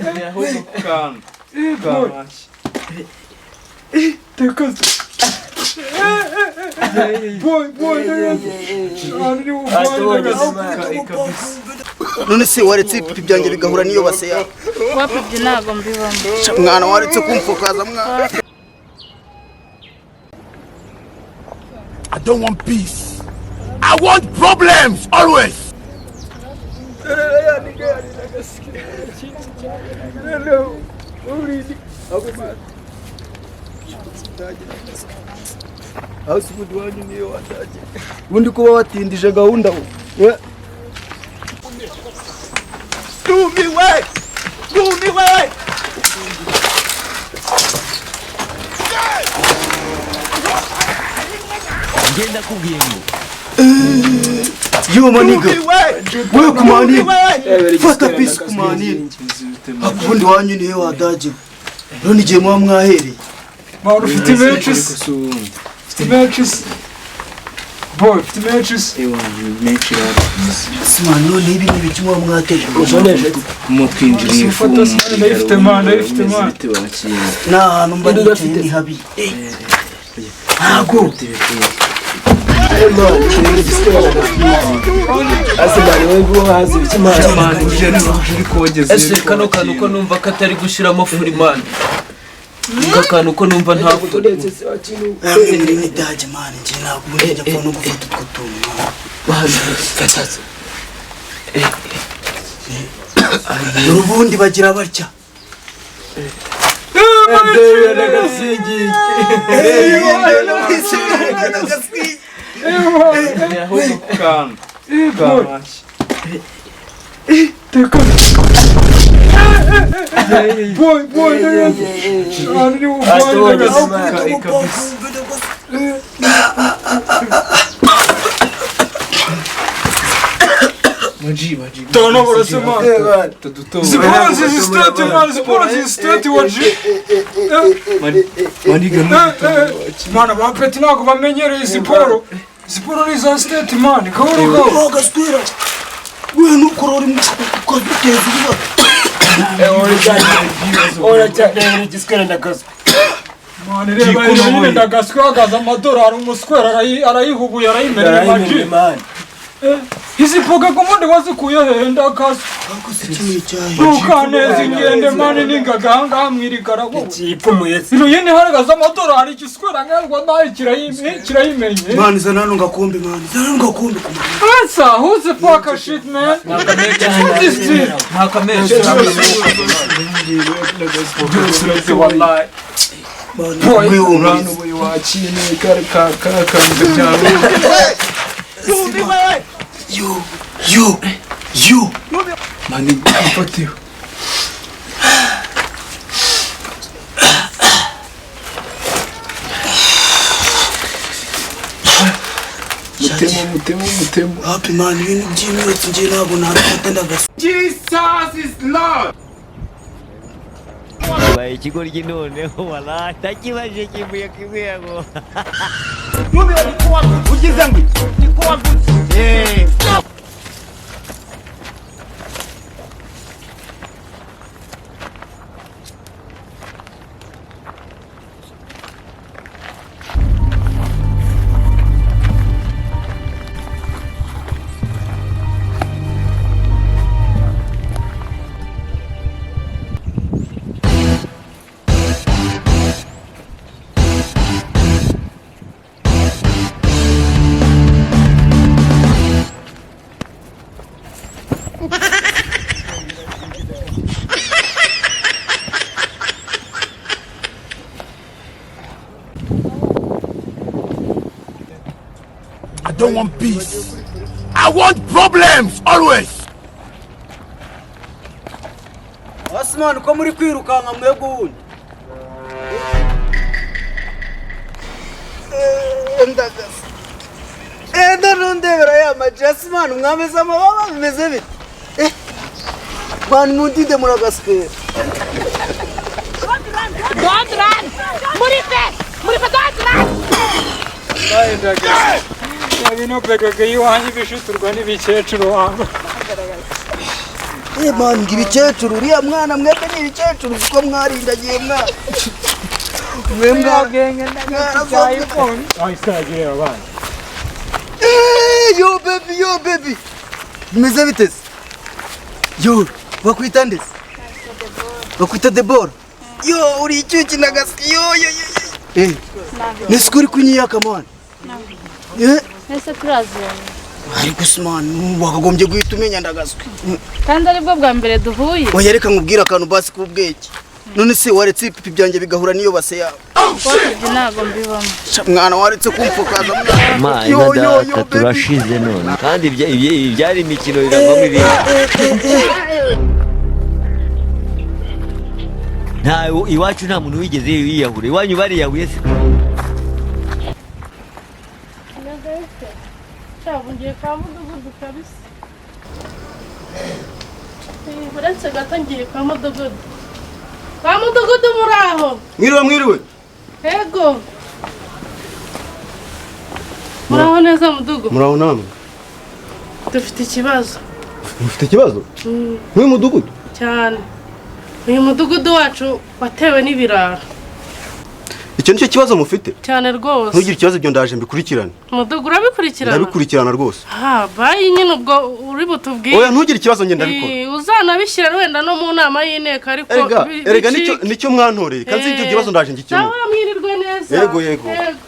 Ahubwo ku kantu. Boy, boy, None se waretse ibipi byanjye bigahura n'iyo base yawe? Wapi, ibyo ntabwo mbibamo. Sha, mwana, waretse kumfokaza, mwana. I don't want peace. I want problems always. Aho si ubundi wanyu niyo watangiye ubundi kuba watindije gahunda we? Ndumiwe, ndumiwe. Ngenda kubwiye ngo Yo maniga, we kumani fata pisi kumani. Ubundi wanyu niyo wadagiwe none igihe muba mwahereye. Mwana, ufite menshi se? Ufite menshi se? Boy, ufite menshi se? Menshi. Sima, none ibi ni ibiki muba mwateje? Mu twinjiriye. Ufata se, ndayifite man, ndayifite man. Ni ahantu mba nicaye ni habi, ntago. Ese kano kantu ko numva katari gushiramo furimani, aka kantu ko numva nta furi? Namwe muri nidage man, njye ntabwo ubundi njya mpfa no gufata utwo tuntu, man. Dore ubundi bagira batya. Ahubwo ku kantu. Boy, boy, Tano burası man. Siporo zizi state man, siporo zizi state waji. Mana, ba peti ntabwo bamenyereye siporo. Siporo ni za state man, gahoro gahoro. Gaswera we, nukora uri ukaduteza ibibazo. Man, reba iyo nyine ndagaswe hagaze amadolari, umuswera arayihubuye, arayimereye maji. Izi mboga ko ubundi wazikuye hehe, ndakaswe? Ariko si kimwe cyahe? Ntukaneze ingende man, n'ingaga ahangaha mwirigara wowe. Ino yindi hahagaze amadolari, igiswera nkarwa nayo kirayimenye. Man, zana hano ngakombe, man, zana hano ngakombe ku mwana. Asa, who's the fuck a shit, man? What is this? Ntakamenshi. Wallahi. Man, Boy. wihumuriza. Wakine karakantu byawe. Yo, yo, yo. Man, mfatiwe. Mutemo, mutemo, mutemo. Hapi man, ibintu by'imyotsi njye ntabwo nabifata, ndagasa. Ubaye ikigoryi noneho wala ntakibaje kivuye kimwego. Ugize ngo niko wavutse. I don't want peace. I want problems always. Asimani, ko muri kwirukanka mwebwe ubundi? Ndagasa enda nundebera ya maji. Asimani, mwameze amababa, bimeze bite? Mani, mundinde muragasikera. Don't run! Murife! Murife, don't run! Bino pegaga iwanyu bishuturwa n'ibikecuru wangu. Eh man, ngo ibikecuru, uriya mwana mwebwe ni ibikecuru kuko mwarindagiye mwana. Mwe mwana. Eh, yo baby, yo baby. Bimeze bite se? Yo, bakwita nde se? Bakwita Debora. Yo, uri icyuki na gasi. Yo, yo, yo. Yo. Eh. Nese uri kunyiyaka man. Eh, Ese turaziranye? Ariko se man, wakagombye guhita umenya ndagaswi. Kandi aribwo bwa mbere duhuye. Oya, reka nkubwire akantu basi k'ubwenge. None se waretse ibipipi byanjye bigahura n'iyo base yawe? Ibyo ntabwo mbibamo. Sha, mwana, waretse kumfokaza mwana. Ma Yo, yo, yo, data baby. turashize none kandi ibyari imikino biravamo ibindi. Nta iwacu nta muntu wigeze yiyahura, iwanyu bariyahuye se? Ngiye kwa mudugudu kabisa. Eh, uretse gato ngiye kwa mudugudu. Kwa mudugudu muri aho? Mwiriwe, mwiriwe. Yego. Muraho neza mudugu? Muraho namwe. Dufite ikibazo. Mufite ikibazo? Nk'uyu mudugudu? Cyane. Uyu mudugudu wacu watewe n'ibirara. Icyo nicyo kibazo mufite? Cyane rwose. Ntugire ikibazo, ibyo ndaje mbikurikirane. Mudugu, urabikurikirana? Ndabikurikirana rwose. Ha, bayi nyine ubwo uri butubwire. Oya, ntugire ikibazo, njye ndabikora. Eh, uzanabishyira wenda no mu nama y'inteko ariko Erega, erega nicyo bicike. nicyo mwantoreye. Kandi icyo kibazo ndaje ngikemura. Sawa, mwirirwe neza. Yego, yego. Yego.